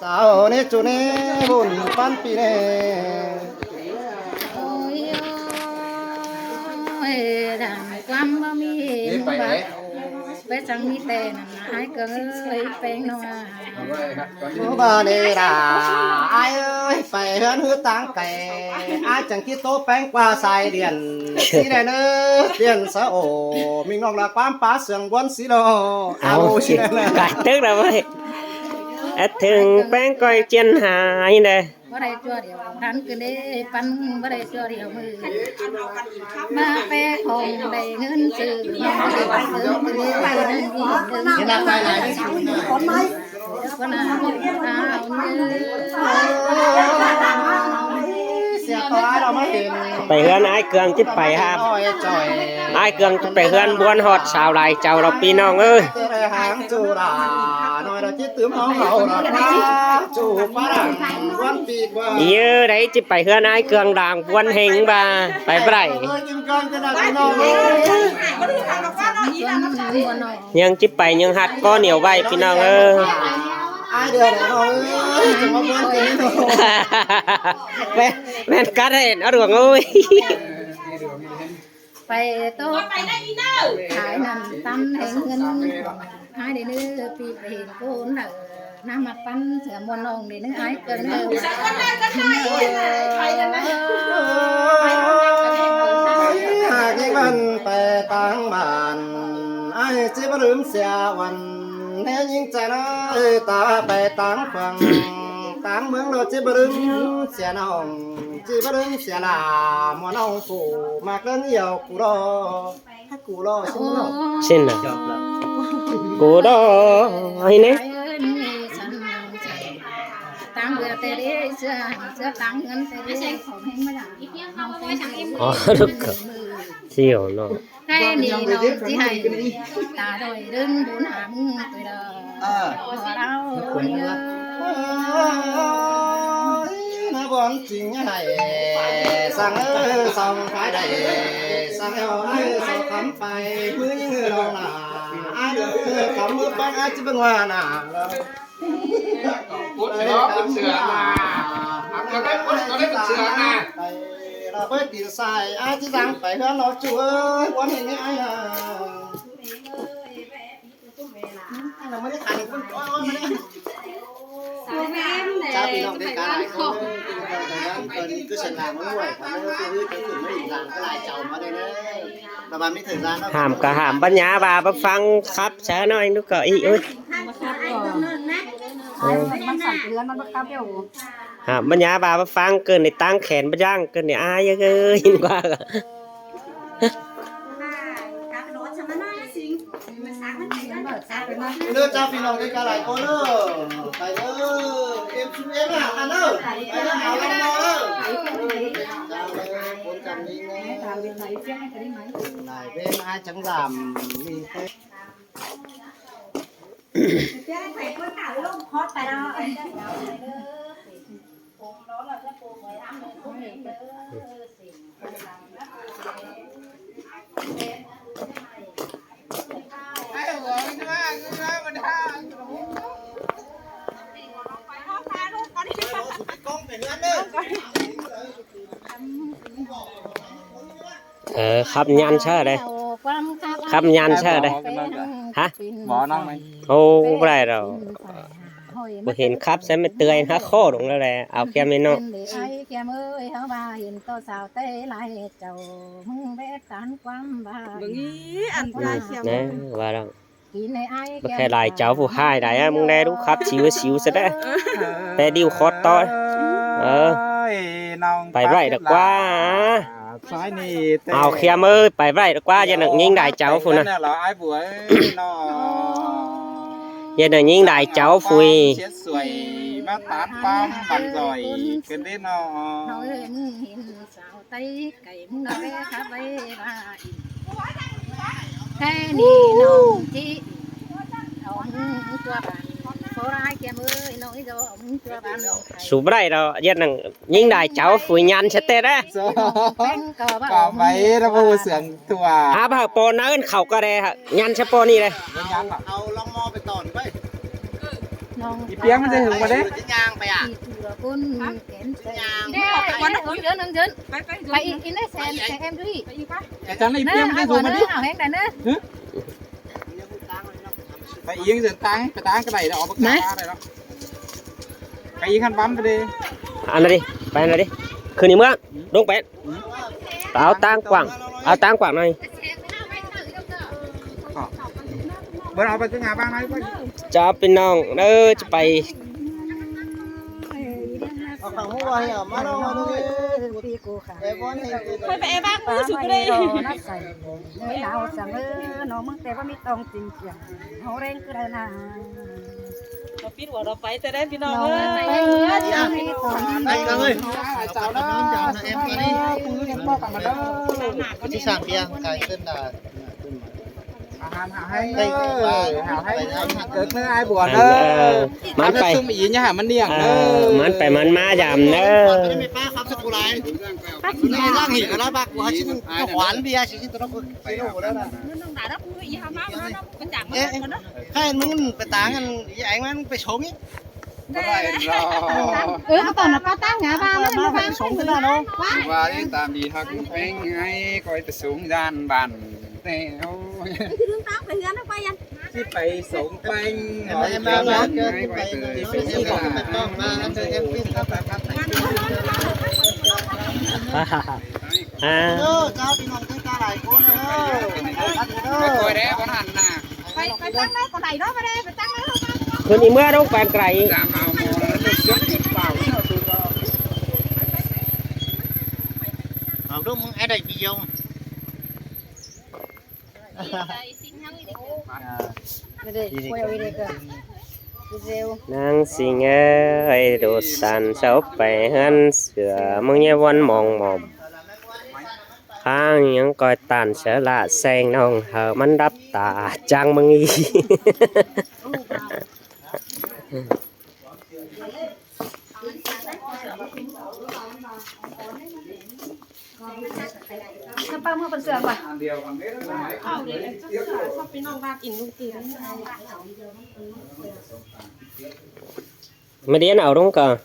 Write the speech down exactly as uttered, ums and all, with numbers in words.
Sau ꞌnị ꞌchu ꞌnị, bun ꞌpắn pi ꞌnị. Ôi, ôi, đang ꞌquám ꞌmí, đi, ꞌmí pay bát, đi. Pay chắng ꞌmí ꞌtẹ ꞌnặn ꞌnạ, ải Cương ơi, ꞌpéng ꞌnọ. ꞌMự ꞌva ꞌnị đa, ải ơi, pay ꞌhướn ꞌhứ ꞌtáng cai, ải chắng ꞌchí ꞌtố ꞌpéng ꞌquá sai điện, ꞌsị đe ꞌnớ, điện sa ổ, ꞌmí ꞌnọng ꞌla ꞌquám pá sương ꞌbuôn ꞌsị ꞌlọ. Au, au, ꞌsị đe ꞌnớ. Cai tớc đa ꞌvới. Ết thưng ꞌpéng ꞌcoi ꞌchiến ha ꞌnị đe. Báu đảy ꞌchua điêu, thắng ꞌcứ ꞌnị, ꞌpắn báu đảy ꞌchua điêu ꞌmự. ꞌMá ꞌpé khong đảy ꞌngớn sư, ꞌcứ ꞌnị, ꞌcứ ꞌnị. Pay ꞌhướn ải Cương ꞌchí pay hả? Ải Cương ꞌchí pay ꞌhướn ꞌbuôn ꞌhọt sáo lai chảu ꞌlẹo ꞌpi ꞌnọng ới. Dú đảy ꞌchí pay ꞌhướn ải Cương đang ꞌbuôn ꞌhêng ꞌva pay báu đảy. ꞌNhắng ꞌchí pay ꞌnhắng ꞌhặt ꞌcó ꞌnịu ꞌvạy ꞌpi ꞌnọng ới. ꞌMen, ꞌmen cắt hên, áo ruộng ơi. Pay ꞌtố, khải ꞌnặn ꞌtăn ꞌhêng ꞌngớn, ải đe ꞌnớ, ꞌpi pay hên ꞌcốn nả, ꞌnạ ꞌmặc ꞌpắn sửa ꞌmuôn ꞌnọng đe ꞌnớ, ải Cương ꞌnớ. Hák ꞌnhính ꞌmắn pay ꞌtáng bản, ải ꞌchí báu lứm sia ꞌvắn, ꞌnị ꞌnhính ꞌchái ꞌnớ, ta pay ꞌtáng phường, ꞌtáng ꞌmướng ꞌlẹo ꞌchí báu lứm sia ꞌnọng, ꞌchí báu lứm sia lả, ꞌmuôn ꞌnọng phủ, ꞌmặc ꞌlớng yau cu đo. Hák cu đo, ꞌsịn ꞌnớ. ꞌSịn ꞌnạ. Cu đo, ải ꞌnị. Au, ꞌlụk. ꞌChiêu ꞌnọ. Khay ꞌnị ꞌnọng ꞌchí hảy ta đòi đơn bốn hám tuổi đời. Ờ. Của đau ꞌnị. Ôi, ꞌnạ ꞌvắn chính hảy sang ơi, song cái đảy, sang eo ơi, song khắm pay, ꞌmứ ꞌnhính ơi ꞌnọng ꞌnạ. Ải ơi, khắm ꞌmứ ꞌpắn ải ꞌchí bưng hoa ꞌnạ. Út sửa, út sửa ꞌnạ. Út sửa ꞌnạ. Là bới tin sai, ải ꞌchí dáng pay ꞌhướn ꞌnọ ꞌchu ơi, ꞌquám ꞌnị ải ꞌnạ. Chào ꞌpi ꞌnọng ꞌtẹ ꞌcọ ꞌlạ ꞌcốn, ꞌcốn cứ sẵn sàng ꞌmới ꞌquám ꞌnị, cứ ꞌcốn cứ ꞌcốn ꞌmới ꞌnị dáng ꞌcọ lai chảu ꞌmá đảy ꞌnớ. Hảm ꞌcọ hảm bát nhá ꞌva báu ꞌphắng khắp sia ꞌnọi ꞌnụ ꞌcọ ꞌnị ꞌới. Hảm bát nhá ꞌva báu ꞌphắng ꞌcợn đảy ꞌtáng khen báu ꞌdặng ꞌcợn đảy ải ới ꞌquá. ꞌNớ chào ꞌpi ꞌnọng ꞌtẹ ꞌcọ ꞌlạ ꞌcốn ꞌnớ. Pay ꞌnớ. Em su em ꞌnạ, ăn ꞌnớ. Pay ꞌnớ, au ꞌlống ꞌmo ꞌnớ. Lai bên ải chắng dăm. Ờ, khắp nhăn sớ đây. Khắp nhăn sớ đây. Hả? Ô, báu đảy đâu. Báu hên khắp sớ ꞌmá tươi hả khô đúng ꞌlẹo đảy. Au kem ꞌnị ꞌnọ. Kem ơi, háo ꞌva hên ꞌto sáo ꞌtẹ lai chảu, ꞌmứng bét tán ꞌquám ꞌva. Bưng ꞌnị ăn ꞌva kem. ꞌNé, ꞌva đâu. Báu khay lai chảu phủ ꞌhại đảy á, ꞌmứng đe đu khắp síu síu sớ đảy. Té điêu khót ꞌtoi. Ờ. Pay báu đảy đa ꞌquá. Au kem ơi, pay báu đảy đa ꞌquá, ꞌdệt nẳng ꞌnhính lai chảu phủ ꞌnặn. ꞌDệt nẳng ꞌnhính lai chảu phủ. Sáo ꞌtẹ cai ꞌmứng ꞌnọ ꞌvẹ khắp ꞌvạy ꞌva. Khay ꞌnị ꞌnọng ꞌchí au ꞌmứng ꞌchua bản. Phó ải kem ơi, ꞌnọng ꞌchí au ꞌmứng ꞌchua bản. Su báu đảy đâu, ꞌdệt nẳng ꞌnhính lai chảu phủ nhăn sớ ꞌtẹ đa. Cọ ꞌvạy ꞌlẹo ꞌpưa sương tua. Hả, báu hảư ꞌpo ꞌnặn khảu ꞌcọ đảy hả, nhăn sớ ꞌpo ꞌnị đảy. Au ꞌlống ꞌmo pay tỏn ꞌvạy. ꞌI piếng ꞌmắn ꞌdệt hứng ꞌmá đé. Đi chùa con kén. Đi, con nó uống dươn, dươn. Phải, phải, phải, in đấy, xem, xem em đi. Cái chắn ꞌi piếng ꞌmắn ꞌdệt hứng ꞌmá đé. Hả, hẹn đấy nữa. Hứ? Phải ꞌi dươn ꞌtáng, phải ꞌtáng cái này đó, bác ꞌtáng này đó. Cái ꞌi khăn bắm cái đi. Ăn nó đi, phải ăn nó đi. Khử đi mưa, đông pẹt. Tao ꞌtáng quảng, áo ꞌtáng quảng này. Bớt áo bớt cái ngà băng này. Chào ꞌpi ꞌnọng, ơ, ꞌchớ pay. Khỏi phải bác mua sụp đây. Mới nào sẵn ơ, nó mưng té bá mít tông chính kiảng. Hô reng cứ đây nà. Nó pít ua nó pay ꞌtẹ đé ꞌpi ꞌnọng ơi. Nó pay ua nó pay. Anh Cang ơi. Chào đó. Em qua đi. Chứ sang kia, cái tên là Hảo hay, hảo hay. Cớt ꞌnớ ai buôn ơ. Mắn pay. Sum ꞌi nhá hả ꞌmắn niêng. Ơ, mắn pay mắn ꞌmá dăm ꞌnớ. Lăng hỉ cái lá bạc của chị, nó hoán bia chị, chị, nó cứ, chị, nó của đó là. Ê, ê, khai ꞌmắn pay ꞌtáng ăn, ꞌi anh ꞌmắn pay sống ꞌí. Báu đảy lo. Ơ, áo tỏn nó ꞌpá ꞌtáng ngả ꞌva ꞌmắn, ꞌpá ꞌtáng sống thế nào đâu. Qua đi tạm đi học phanh ngay, coi phải sống gian bàn. Té, ôi. Chứ phải sống phanh, nói gian bàn ngay, coi phải sống gian bàn. À. Ơ, chào ꞌpi ꞌnọng ꞌtếng ta lai ꞌcốn ơ. Coi đé, bón hẳn nà. Phải, phải tăng đấy, còn đẩy đó vào đây, phải tăng đấy, không tăng. Khử đi mưa đông pẹt cái. Bảo đúng ai đẩy video. Năng ꞌsinh ơi, đu săn sáu pay ꞌhướn sửa mưng nhé ꞌvón mong mỏm. Khang ꞌnhắng coi tản sớ lạ seng ꞌnọng hảư ꞌmắn đắp ta chang mưng ꞌí. Sắp ꞌpá ꞌmưa phần sửa ꞌva. Mẹ đi ăn áo đúng cờ.